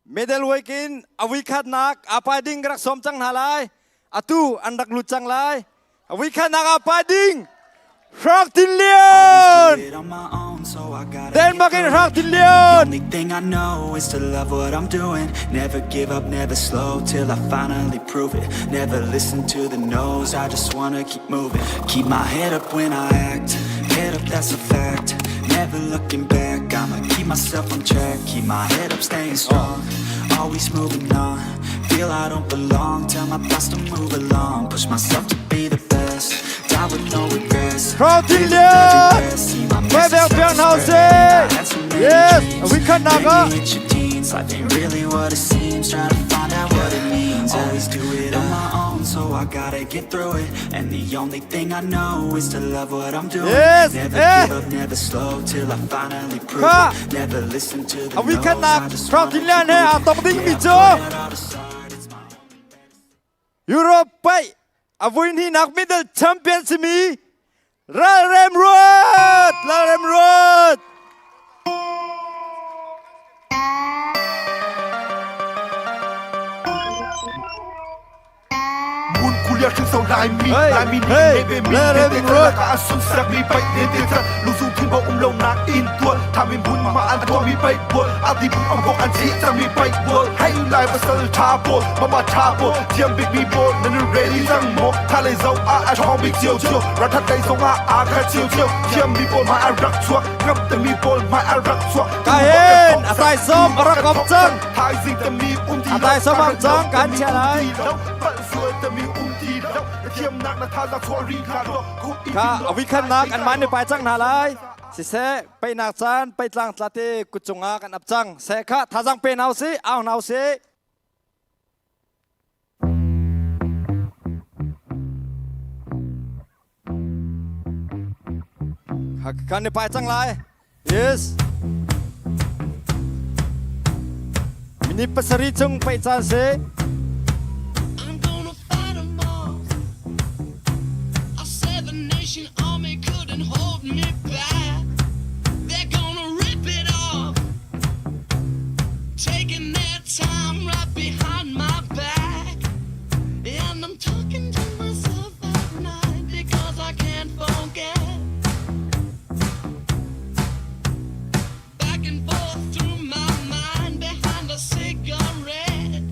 Middleweight in a vuikhatnak aa pai ding ka rak sawm cang hna lai. Atu an rak lut cang lai. A vuikhatnak aa pai ding Hrang Tin Lian! Denmark in Hrang Tin Lian! Only thing I know is to love what I'm doing. Never give up, never slow till I finally prove it. Never listen to the no's, I just wanna keep moving. Keep my head up when I act, head up, that's a fact. Never looking back, I'ma keep myself on track. Keep my head up, staying strong, always moving on. Feel I don't belong, tell my thoughts to move along. Push myself to be the best, die with no regrets. Hrang Tin Lian! Pai bek piang hna usih! Yes, a vuikhatnak ah Life ain't really what it seems. Trying to find out what it means. Always do it on my own, so I gotta get through it. And the only thing I know is to love what I'm doing. Yes, Never eh. give up, never slow till I finally prove Kha. it. Never listen to the A no's. vuikhatnak I just Hrang wanna Tin Lian keep he aa moving. tong dingmi Yeah, I cu put it all aside. It's my Europe paih a vuihnihnak middle champion simi Lalrem Ruat! Lalrem Ruat! Mun kulia hringso Laimi Hey, Laimi nih hey, nebe mi let nete him tla roll. ka an sunsak mi paih nete tla lungzung thinbo um lo nak in tual thami mun ma an tuah mi paih bual ati bung am bok an thi cang mi paih bual hai lai pasal tha pawl mama tha pawl thiam bik mi pawl nan ready cang maw tha lei zo ah a ṭhawng bik cio cio rathat lei zong ah aa khat cio cio thiam mi pawl hmai a rak chuak ngam te mi pawl hmai a rak chuak Ka hin a taisawm a rak op cang. Thaizing tami um ti A taisawm am cang kan chia lai. Palh sual tami um ti lo thiamnak na thazaang chuah ri hlah law Kha a vuikhatnak anmah nih pai cang hna lai. Siseh peihnak caan peitlang tlate kut cungah kan ap cang. Seh kha thazaang pe hna usih, au hna usih. Kan i pai cang lai. Yes. Minute pasarih chung paih caan si. I'm gonna fight 'em all. A 7 nation army couldn't hold me back. They're gonna rip it off, taking their time right behind my back. And I'm talking to myself at night because I can't forget. Back and forth through my mind behind a cigarette.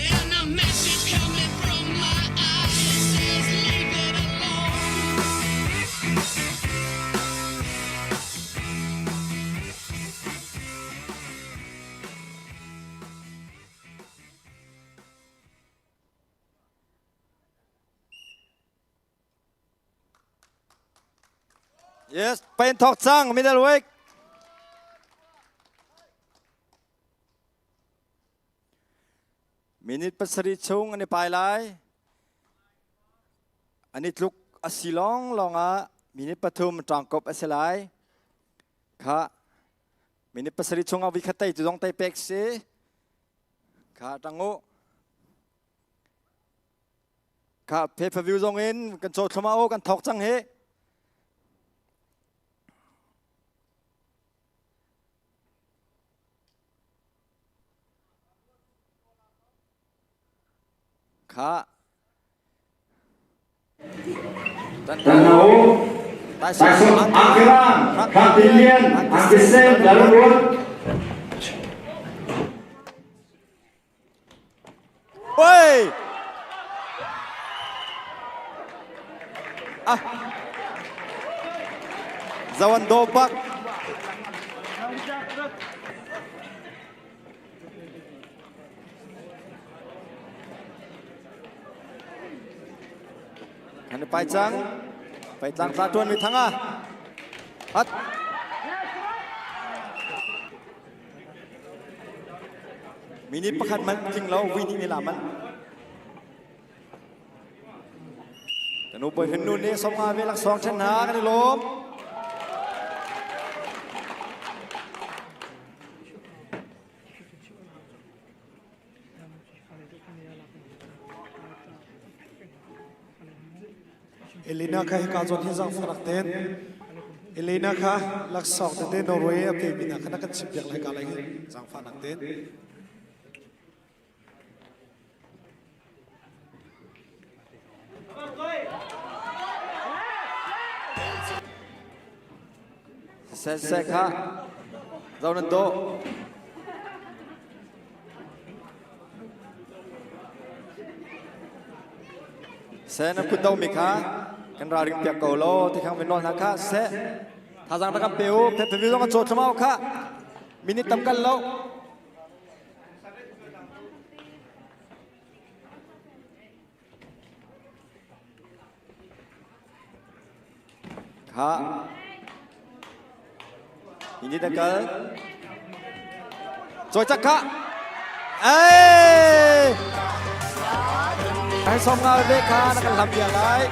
And a message coming from my eyes says, Leave it alone. Yes, pain thok cang middleweight. Minute pasarih chung an i pai lai. An i tluk a si long long ah minute pathum ṭangkop a si lai. Kha minute pasarih chung ah vikhat tei tu zong tei pek si. Kha ṭang u. Kha pay per view zong in kan caw thluma o kan thok cang hi. Kha Tanau, Taisawm Angkerang, Hrang Tin Lian, Angkisen, Lalruat. Oi! Ah. Zawan do bak. Kan i pai cang. Pai tlang tla tuan mi thang ah. Hat. Minute pakhat man tling lo vui nih ni la man. Kan u boyfriend nu nih song nga ve laksawng ṭhen hna kan i lawm. Elena kha hika zawn hi zaangfah rak ten. Elena kha laksawng tete Norway a pemi hna kha na kan chimpiak lai ka lai hin zaangfahnak tein. Sensei kha zo nan do. Seh na kut do mi kha kan ralring piak ko law ti khang min nawl hna kha seh thazang rak kan pe u phe phe zong an caw thlamau kha minute tam kal lo. Kha Ini dah kal. Choi chak kha. Ei! Ai som nga ve kha na kan lam bia lai.